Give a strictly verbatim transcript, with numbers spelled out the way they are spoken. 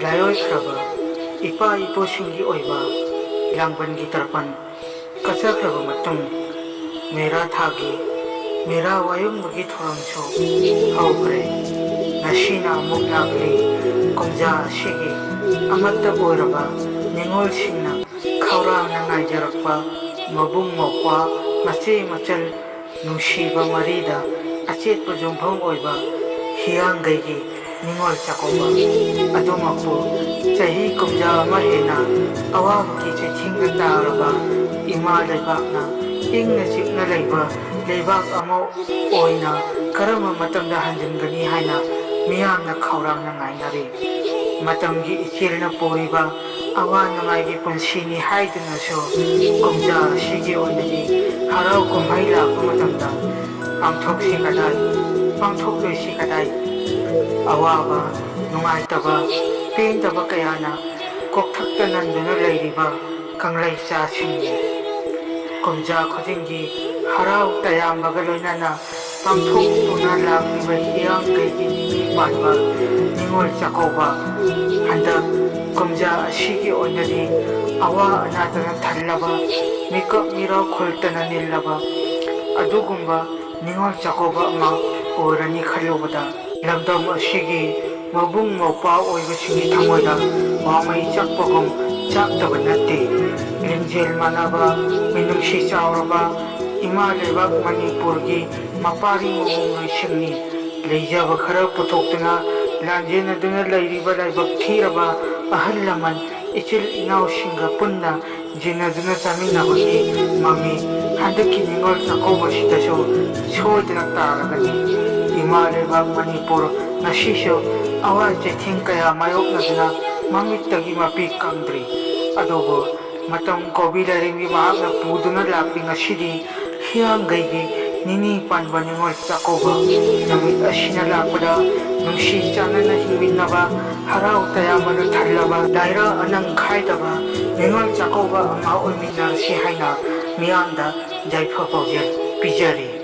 ꯂꯥꯏꯑꯣꯏꯈ꯭ꯔꯕ ꯏꯄꯥ ꯏꯄꯨꯁꯤꯡꯒꯤ ꯑꯣꯏꯕ ꯂꯥꯡꯕꯟꯒꯤ ꯇꯔꯄꯟ ꯀꯠꯆꯈ꯭ꯔꯕ ꯃꯇꯨꯡ, ꯃꯦꯔꯥ ꯊꯥꯒꯤ, ꯃꯦꯔꯥ ꯋꯥꯌꯨꯡꯕꯒꯤ ꯊꯧꯔꯝꯁꯨ ꯍꯧꯈ꯭ꯔꯦ꯫ ꯉꯁꯤꯅ ꯑꯃꯨꯛ ꯂꯥꯛꯂꯤ ꯀꯨꯝꯖꯥ ꯑꯁꯤꯒꯤ ꯑꯃꯠꯇ ꯑꯣꯏꯔꯕ ꯅꯤꯉꯣꯜꯁꯤꯡꯅ ꯈꯧꯔꯥꯡꯅ ꯉꯥꯏꯖꯔꯛꯄ ꯃꯕꯨꯡ ꯃꯧꯄ꯭ꯋꯥ, ꯃꯆꯦ ꯃꯆꯜ, ꯅꯨꯡꯁꯤꯕ ꯃꯔꯤꯗ ꯑꯆꯦꯠꯄ ꯌꯨꯝꯐꯝ ꯑꯣꯏꯕ ꯍꯤꯌꯥꯡꯒꯩꯒꯤ ꯅꯤꯉꯣꯜ ꯆꯥꯛꯀꯧꯕ꯫ ꯑꯗꯨꯃꯛꯄꯨ ꯆꯍꯤ ꯀꯨꯝꯖꯥ ꯑꯃ ꯍꯦꯟꯅ ꯑꯋꯥꯕꯒꯤ ꯆꯩꯊꯦꯡꯗ ꯇꯥꯔꯕ ꯏꯃꯥ ꯂꯩꯕꯥꯛꯅ ꯏꯪꯅ ꯆꯤꯛꯅ ꯂꯩꯕ ꯂꯩꯕꯥꯛ ꯑꯃ ꯑꯣꯏꯅ ꯀꯔꯝꯕ ꯃꯇꯝꯗ ꯍꯟꯖꯤꯟꯒꯅꯤ ꯍꯥꯏꯅ ꯃꯤꯌꯥꯝꯅ ꯈꯧꯔꯥꯡꯅ ꯉꯥꯏꯅꯔꯤ꯫ ꯃꯇꯝꯒꯤ ꯏꯆꯦꯜꯅ ꯄꯨꯔꯤꯕ ꯑꯋꯥ ꯅꯨꯡꯉꯥꯏꯒꯤ ꯄꯨꯟꯁꯤꯅꯤ ꯍꯥꯏꯗꯨꯅꯁꯨ ꯀꯨꯝꯖꯥ ꯑꯁꯤꯒꯤ ꯑꯣꯏꯅꯗꯤ ꯍꯔꯥꯎ ꯀꯨꯝꯍꯩ ꯂꯥꯛꯄ ꯃꯇꯝꯗ ꯄꯥꯡꯊꯣꯛꯁꯤ ꯀꯗꯥꯏ, ꯄꯥꯡꯊꯣꯛꯂꯣꯏꯁꯤ ꯀꯗꯥꯏ? ꯑꯋꯥꯕ, ꯅꯨꯡꯉꯥꯏꯇꯕ, ꯄꯦꯟꯗꯕ ꯀꯌꯥꯅ ꯀꯣꯛꯊꯛꯇ ꯅꯟꯗꯨꯅ ꯂꯩꯔꯤꯕ ꯀꯪꯂꯩꯆꯥꯁꯤꯡꯅꯤ꯫ ꯀꯨꯝꯖꯥ ꯈꯨꯗꯤꯡꯒꯤ ꯍꯔꯥꯎ ꯇꯌꯥꯝꯕꯒ ꯂꯣꯏꯅꯅ ꯄꯥꯡꯊꯣꯛꯇꯨꯅ ꯂꯥꯛꯂꯤꯕ ꯍꯤꯌꯥꯡꯒꯩꯒꯤ ꯅꯤꯅꯤ ꯄꯥꯟꯕ ꯅꯤꯉꯣꯜ ꯆꯥꯛꯀꯧꯕ ꯍꯟꯗꯛ ꯀꯨꯝꯖꯥ ꯑꯁꯤꯒꯤ ꯑꯣꯏꯅꯗꯤ ꯑꯋꯥ ꯑꯅꯥꯗꯅ ꯊꯜꯂꯕ, ꯃꯤꯀꯞ ꯃꯤꯔꯥꯎ ꯈꯨꯜꯇꯅ ꯅꯤꯜꯂꯕ ꯑꯗꯨꯒꯨꯝꯕ ꯅꯤꯉꯣꯜ ꯆꯥꯛꯀꯧꯕ ꯑꯃ ꯑꯣꯏꯔꯅꯤ ꯈꯜꯂꯨꯕꯗ ꯂꯝꯗꯝ ꯑꯁꯤꯒꯤ ꯃꯕꯨꯡ ꯃꯧꯄ꯭ꯋꯥ ꯑꯣꯏꯕꯁꯤꯡꯒꯤ ꯊꯃꯣꯏꯗ ꯋꯥꯃꯩ ꯆꯥꯛꯄꯒꯨꯝ ꯆꯥꯛꯇꯕ ꯅꯠꯇꯦ꯫ ꯂꯤꯡꯖꯦꯜ ꯃꯥꯟꯅꯕ, ꯃꯤꯅꯨꯡꯁꯤ ꯆꯥꯎꯔꯕ ꯏꯃꯥ ꯂꯩꯕꯥꯛ ꯃꯅꯤꯄꯨꯔꯒꯤ ꯃꯄꯥꯔꯤ ꯃꯃꯣꯝꯂꯣꯏꯁꯤꯡꯅꯤ꯫ ꯂꯩꯖꯕ ꯈꯔ ꯄꯨꯊꯣꯛꯇꯨꯅ ꯂꯥꯟꯖꯦꯟꯅꯗꯨꯅ ꯂꯩꯔꯤꯕ ꯂꯥꯏꯕꯛ ꯊꯤꯔꯕ ꯑꯍꯜ ꯂꯃꯟ, ꯏꯆꯤꯜ ꯏꯅꯥꯎꯁꯤꯡꯒ ꯄꯨꯟꯅ ꯌꯦꯟꯅꯗꯨꯅ ꯆꯥꯃꯤꯟꯅꯕꯒꯤ ꯃꯃꯤ ꯍꯟꯗꯛꯀꯤ ꯅꯤꯉꯣꯜ ꯆꯥꯛꯀꯧꯕꯁꯤꯗꯁꯨ ꯁꯣꯏꯗꯅ ꯇꯥꯔꯒꯅꯤ꯫ ꯏꯃꯥ ꯂꯩꯕꯥꯛ ꯃꯅꯤꯄꯨꯔ ꯉꯁꯤꯁꯨ ꯑꯋꯥ ꯆꯩꯊꯦꯡ ꯀꯌꯥ ꯃꯥꯌꯣꯛꯅꯗꯨꯅ ꯃꯃꯤꯠꯇꯒꯤ ꯃꯄꯤ ꯀꯪꯗ꯭ꯔꯤ꯫ ꯑꯗꯨꯕꯨ ꯃꯇꯝ ꯀꯧꯕꯤ ꯂꯥꯏꯔꯦꯝꯕꯤ ꯃꯍꯥꯛꯅ ꯄꯨꯗꯨꯅ ꯂꯥꯛꯂꯤ꯫ ꯉꯁꯤꯗꯤ ꯍꯤꯌꯥꯡꯒꯩꯒꯤ ꯅꯤꯅꯤ ꯄꯥꯟꯕ ꯅꯤꯉꯣꯜ ꯆꯥꯛꯀꯧꯕ ꯅꯨꯃꯤꯠ ꯑꯁꯤꯅ ꯂꯥꯛꯄꯗ ꯅꯨꯡꯁꯤ ꯆꯥꯟꯅꯅ ꯍꯤꯡꯃꯤꯟꯅꯕ, ꯍꯔꯥꯎ ꯇꯌꯥꯝꯕꯅ ꯊꯜꯂꯕ, ꯂꯥꯏꯔ ꯑꯅꯪ ꯈꯥꯏꯗꯕ ꯅꯤꯉꯣꯜ ꯆꯥꯛꯀꯧꯕ ꯑꯃ ꯑꯣꯏꯃꯤꯟꯅꯔꯁꯤ ꯍꯥꯏꯅ ꯃꯤꯌꯥꯝꯗ ꯌꯥꯏꯐ ꯄꯥꯎꯖꯦꯜ ꯄꯤꯖꯔꯤ꯫